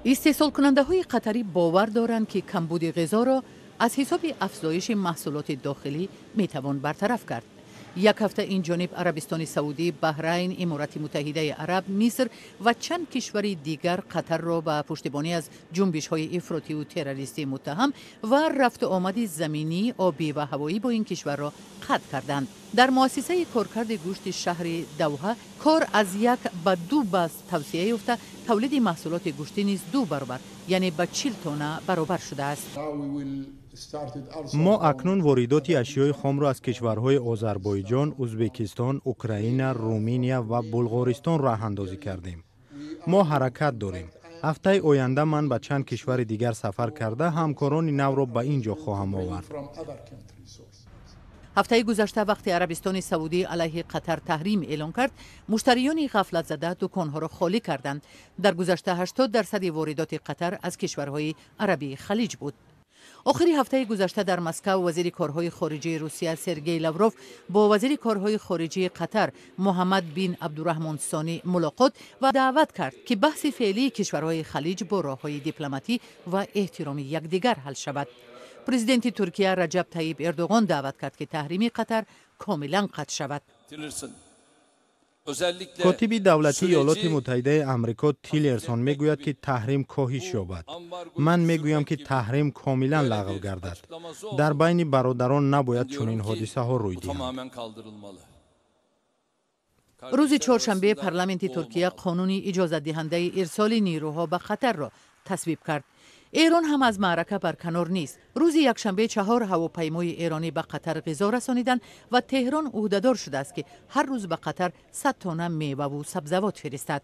Истеҳсолкунандаҳои қатарӣ бовар доранд, ки камбуди ғизоро аз ҳисоби афзоиши маҳсулоти дохилӣ метавон бартараф кард. Як ҳафта ин ҷониб Арабистони Саудӣ, Баҳрайн, Иморати Муттаҳидаи Араб, Миср ва чанд кишвари дигар Қатарро ба пуштибонӣ аз ҷунбишҳои ифротиву террористӣ муттаҳам ва рафту омади заминӣ, обӣ ва ҳавоӣ бо ин кишварро қатъ карданд. Дар муассисаи коркарди гӯшти шаҳри Давҳа кор аз як ба ду баст тавсеа ёфта, тавлиди маҳсулоти гӯштӣ низ ду баробар, яъне ба 40 тонна баробар шудааст. Мо акнун воридоти ашёи хомро аз кишварҳои Озарбойҷон, Узбекистон, Украина, Руминия ва Булғористон роҳандозӣ кардем. Мо ҳаракат дорем. Ҳафтаи оянда ман ба чанд кишвари дигар сафар карда, ҳамкорони навро ба ин ҷо хоҳам овард. Ҳафтаи гузашта, вақте Арабистони Саудӣ алайҳи Қатар таҳрим эълон кард, муштариёни ғафлатзада дуконҳоро холӣ карданд. Дар гузашта 80 дарсади воридоти Қатар аз кишварҳои арабии Халиҷ буд. Охири ҳафтаи гузашта дар Москав вазири корҳои хориҷии Русия Сергей Лавров бо вазири корҳои хориҷии Қатар Муҳаммад бин Абдураҳмон Сонӣ мулоқот ва даъват кард, ки баҳси феълии кишварҳои Халиҷ бо роҳҳои дипломатӣ ва эҳтироми якдигар ҳал шавад. Президенти Туркия Раҷаб Таиб Эрдоғон даъват кард, ки таҳрими Қатар комилан қатъ шавад. Котиби давлатии Иёлоти Муттаҳидаи Амрико Тиллерсон мегӯяд, ки таҳрим коҳиш ёбад. Ман мегӯям, ки таҳрим комилан лағв гардад. Дар байни бародарон набояд чунин ҳодисаҳо рӯй диҳанд. Рӯзи чоршанбе парламенти Туркия қонуни иҷозатдиҳандаи ирсоли нерӯҳо ба Қатарро тасвиб кард. Эрон ҳам аз маърака барканор нест. Рӯзи якшанбе чаҳор ҳавопаймои эронӣ ба Қатар ғизо расониданд ва Теҳрон ӯҳдадор шудааст, ки ҳар рӯз ба Қатар 100 тонна меваву сабзавот фиристад.